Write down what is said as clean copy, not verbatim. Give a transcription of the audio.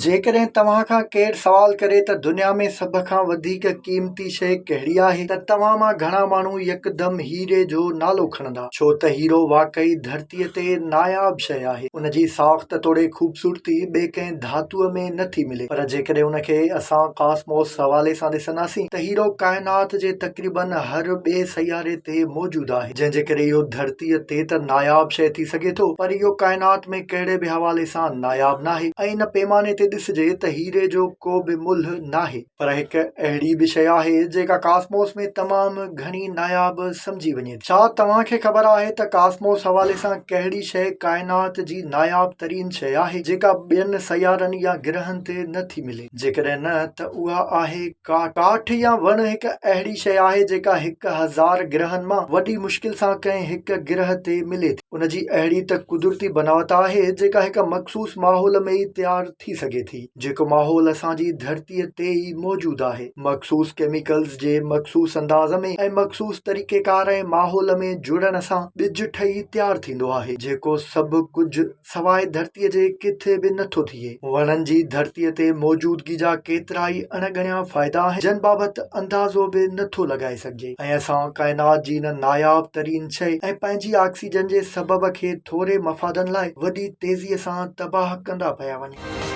جيڪڏهن توهان کان ڪير سوال ڪري ته دنيا ۾ سڀ کان وڌيڪ قيمتي شيء ڪهڙي آهي ته توهان مان گهڻا ماڻهو يڪدم هيري جو نالو کڻندا، ڇو ته هيرو واقعي ڌرتيء تي ناياب شيء آهي. ان جي ساخت توڙي خوبصورتي ٻئي ڪنهن ڌاتوء ۾ نه ٿي ملي. پر جيڪڏهن ان کي اسان ڪاسموس حوالي سان ڏسنداسين ته هيرو ڪائنات جي تقريبن هر ٻئي سياري تي موجود آهي، جنهن جي ڪري اهو ڌرتيء تي ته ناياب شيء ٿي سگهي ٿو پر اهو ڪائنات ۾ ڪهڙي به حوالي سان ناياب ناهي ۽ ان پيماني تي ڏسجي ته هيري جو ڪو به ملهه ناهي. پر هڪ اهڙي به شيء آهي جيڪا ڪاسموس ۾ تمام گهڻي ناياب سمجهي وڃي ٿي. ڇا توهان کي خبر آهي ته ڪاسموس حوالي سان ڪهڙي شيء ڪائنات جي ناياب ترين شيء آهي جيڪا ٻين سيارن يا گرهن تي نه ٿي ملي؟ جيڪڏهن نه ته اها آهي ڪاٺ. ڪاٺ يا وڻ هڪ اهڙي شيء آهي جيڪا 1000 گرهن مان وڏي مشڪل سان ڪنهن هڪ گرهه تي ملي ٿي. ان جي اهڙي ته قدرتي بناوت آهي جيڪا هڪ مخصوص ماحول ۾ ئي تيار ٿي سگهي ٿي، جيڪو ماحول اسان جي ڌرتيء تي ئي موجود آهي. مخصوص ڪيميڪلز جي مخصوص انداز ۾ ۽ مخصوص طريقيڪار ۽ ماحول ۾ جڙڻ سان ٻج ٺهي تيار ٿيندو آهي، جيڪو سڀ ڪجهه سواء ڌرتيء جي ڪٿي به نه ٿو ٿئي. وڻن جي ڌرتيء تي موجودگي جا ڪيترائي اڻ ڳڻيا فائدا آهن، جن بابت اندازو به نه ٿو لڳائي سگهجي ۽ اسان ڪائنات جي ان ناياب ترين شيء ۽ پنهنجي آڪسيجن جي سبب کي ٿوري مفادن لاء وڏي تيزيء سان تباهه ڪندا پيا وڃون.